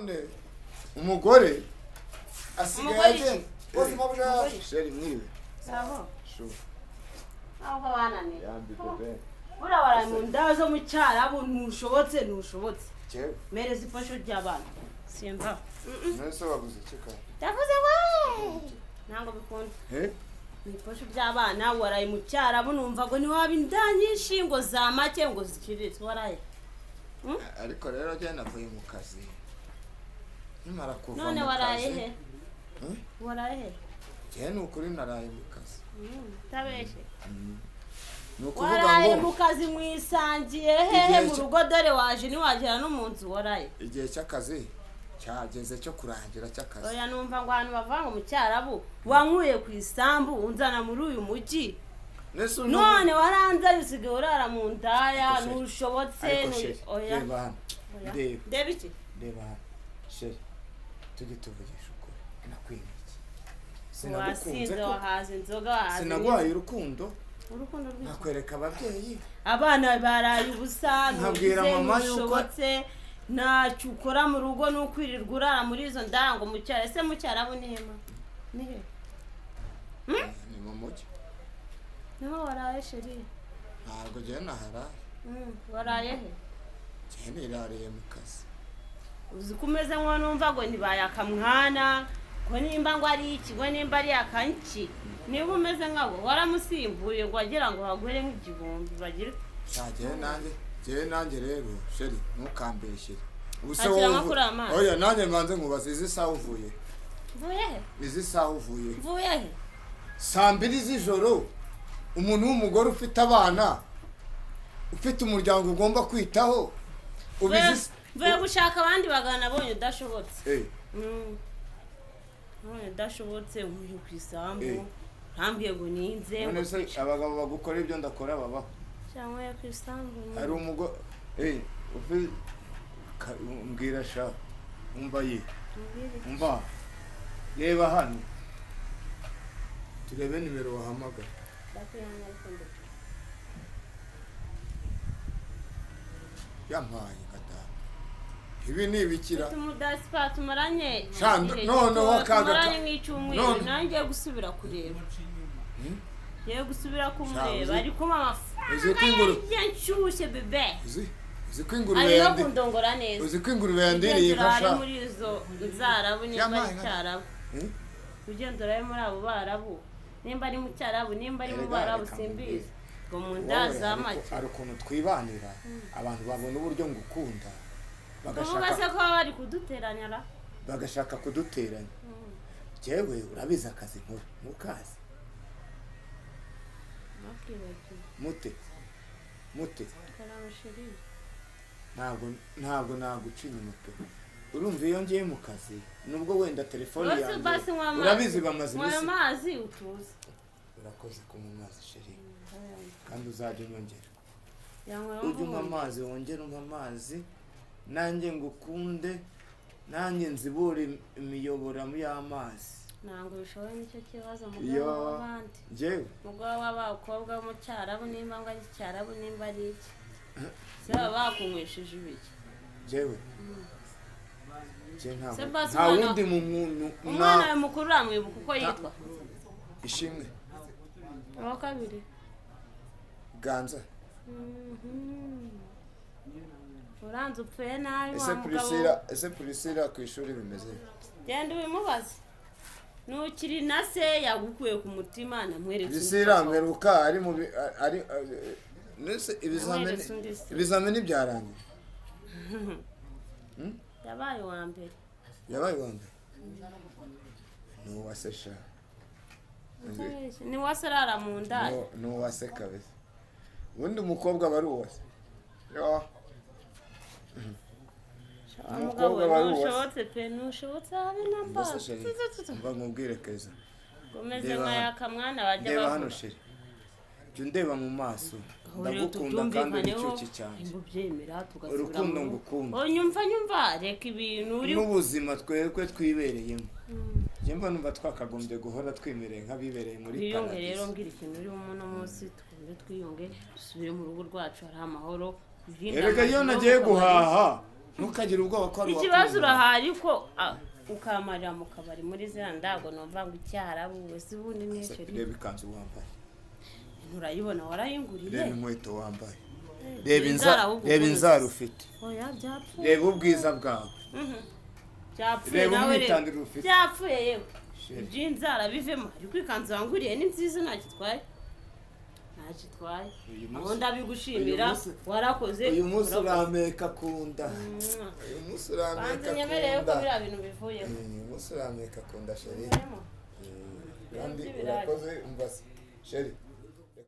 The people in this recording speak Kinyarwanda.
None umugore asigaye Umugore iki? agenda. Bose mabuja. Umugore. Chérie, mwiriwe. Sawa. Chou. Ntabwo bananiye. Yambi bébé. Buriya baraye mu nda zo mu Cyarabu, ntushobotse, ntushobotse. Jewe. Mereza ifasho ry'abana. Simba. None se wabuze iki kandi? Ndavuze we. Ntabwo bikunda. Eh? Ni ifasho ry'abana, waraye mu Cyarabu, numva ngo ntiwaba inda nyinshi ngo za make ngo ziciriritse, waraye. Ariko rero jye navuye mu kazi. Nkimara kuva None mu waraye kazi. he? Hmm? Waraye he? Jye ni ukuri naraye mu kazi. Utabeshye. Ni ukuvuga Waraye ngo mu kazi, mwisangiye hehe Igihe mu rugo? Dore waje ntiwagera no mu nzu, waraye. Igihe cy'akazi cyageze cyo kurangira cy'akazi. Oya, numva ngo ahantu bavuga ngo mu Cyarabu wankuye ku isambu unzana muri uyu mujyi. Nese uno- None waranzanye, usigaye urara mu ndaya. Ariko chérie, Ntushobotse. ariko chérie, Oya. reba hano. Oya. Ndeba. Ndeba iki? Reba hano. Chérie, tujye tuvugisha ukuri. Nakwimye iki? Sinagukunze Wasinze, ko? wahaze inzoga, wahaze. Sinaguhaye urukundo? Urukundo rw'iki? Nakwereka ababyeyi. Abana baraye ubusa. Nkabwira Ntugize, mama yuko- ntushobotse, ntacyo ukora mu rugo, ni ukwirirwa urara muri izo ndango mu cyaro. Ese mu Cyarabu ni hema, ni he? Ni mu mujyi. Niho waraye, chérie? Ntabwo njyewe naharaye. Waraye he? Njyewe nirariye mu kazi. Uzi ko umeze nko numva ngo ntibaye akamwana, ngo nimba ngo ari iki, ngo nimba ari akanki, niba umeze nkabo waramusimbuye ngo wagira ngo haguhere nk'igihumbi bagire. Sha, njyewe nanjye rero, chérie, ntukambeshyere. Ubu se Akira wowe nko uvu- kuri amazi. Oya, nanjye mbanze nkubaze, izi saha uvuye? Mvuye he? Izi saha uvuye? Mvuye he? Saa 2 z'ijoro, umuntu w'umugore ufite abana, ufite umuryango ugomba kwitaho, ubizi. Mvuye gushaka abandi bagabo, nabonye udashobotse. Eh, Nabonye udashobotse, nkuye ku isambu. Eh. Ntambwiye ngo ninze. None se abagabo bagukora ibyo ndakora babaho? Cyangwa ku isambu. Hari umugore mbwira sha, umva ye. Mbwire. Umva, reba hano turebe nimero wahamagara. Ndakwihangana, ariko ndetse. Yampaye gatanu, ibi ni ibikira. Tumudasipa tumaranye Sha, igihe noneho gito, akaga tumaranye nk'icyumweru. none- Nanjye ngiye gusubira kureba, ngiye gusubira kumureba. Sha, Ari kumpa amafaranga uzi ko inguru- yanshyushye bébé. Uzi ko ingurube Ari no yandi kundongora neza. Uzi ko ingurube yandiriye? Ugenda urare Nka sha. muri izo nzarabu, nimba ari Yampaye nka- Cyarabu. Hmm? Ugenda urabe muri abo Barabu, nimba ari mu Cyarabu, nimba ari mu Erega, Barabu, reka simbizi nkubwire. ngo mu nda Wowe za hari make. hari ukuntu twibanira, abantu babona uburyo ngukunda Kuvuga se bagashaka ko baba bari kuduteranya ra? Bagashaka kuduteranya. Jewe urabizi akazi nkora, ntukazi? Ntukibagiwe. Mute mute. Karame, chérie. Ntabwo naguca inyuma pe. Urumva, iyo ngiye mu kazi, nubwo wenda telefone Basi yanjye basi, nywa amazi. urabizi bamaze Nywa ayo iminsi. mazi utuze. Urakoze kunywa amazi, chérie, kandi uzajya unyongera. Yanywa. Ujye unywa amazi, wongere unywa amazi, nanjye ngukunde, nanjye nzibure imiyoboro y'amazi. Ntabwo bishoboye, nicyo kibazo. Iyo Mugabo w'abandi, njyewe mugabo w'abakobwa bo mu Cyarabu, nimba ngo ari Icyarabu, nimba ari iki se, baba bakunywesheje ibiki? Njyewe njye ntabwo Se basi nta wundi mu muntu Umwana wawe mukuru uramwibuka uko yitwa? Ishimwe. Uwa kabiri? Ganza. Uranze upfuye nabi Ese wa mugabo. Priscilla, ese Priscilla ku ishuri bimeze bite? Genda ubimubaze, nukiri na se yagukuye ku mutima, namweretse undi Priscilla papa. mperuka ari mu ari nese ibizamini Namweretse undi se. Ibizamini byarangiye. Yabaye uwa mbere. Yabaye uwa mbere? Ni uwase sha. Ni wase arara mu ndaya. Ni uwase kabisa. Ubundi umukobwa aba ari uwase, yo. Wa mugabo. Umukobwa aba ari uwase. Ntushobotse pe, ntushobotse habe na mba. Mbese chérie, mva nkubwire keza. Umeze Ndeba nka hano. yakamwana bajya Ndeba hano. bavuga. Chérie, jya undeba mu maso. Aho rero Ndagukunda kandi uri tubyumvikaneho, icyuki cyanjye. ngo ubyemera tugasubira Urukundo mu rugo. ngukunda. Oh, nyumva, nyumva, reka ibintu uri N'ubuzima twebwe twibereyemo, njye mba numva twakagombye guhora twimereye nk'abibereye muri Twiyunge rero. paradizo. Mbwira ikintu uriho uno munsi, tukunde twiyunge, dusubire mu rugo rwacu hari amahoro, wirinde Erega iyo amazu nagiye no mu kabari. guhaha. Ntukagire ubwoba ko ari Ikibazo uwakuntu. urahari ko ukamarira mu kabari muri ziriya ndago, numva ngo icyarabu we si ubundi n'icyo. Reba ikanzu wambaye. Nturayibona? Warayinguriye. Reba inkweto wambaye. Eh, Reba inzara ahubwo reba ukuntu inzara zisa. ufite. Oya, byapfuye. Reba ubwiza bwawe. Byapfuye. Reba Nawe reba. umwitandiro ufite. Byapfuye yewe. Chérie. Iby'inzara bivemo, ariko ikanzu wanguriye ni nziza, ntacyo itwaye, ntacyo itwaye. Uyu Aho ndabigushimira. Warakoze. Uyu munsi Urakoze. urampeka ku nda. Uyu munsi urampeka Banza ku unyemereye ko nda. biriya bintu bivuyeho. Uyu munsi urampeka ku nda, chérie. Bivuyemo. Kandi Ibirayi. urakoze. Umva se, chérie.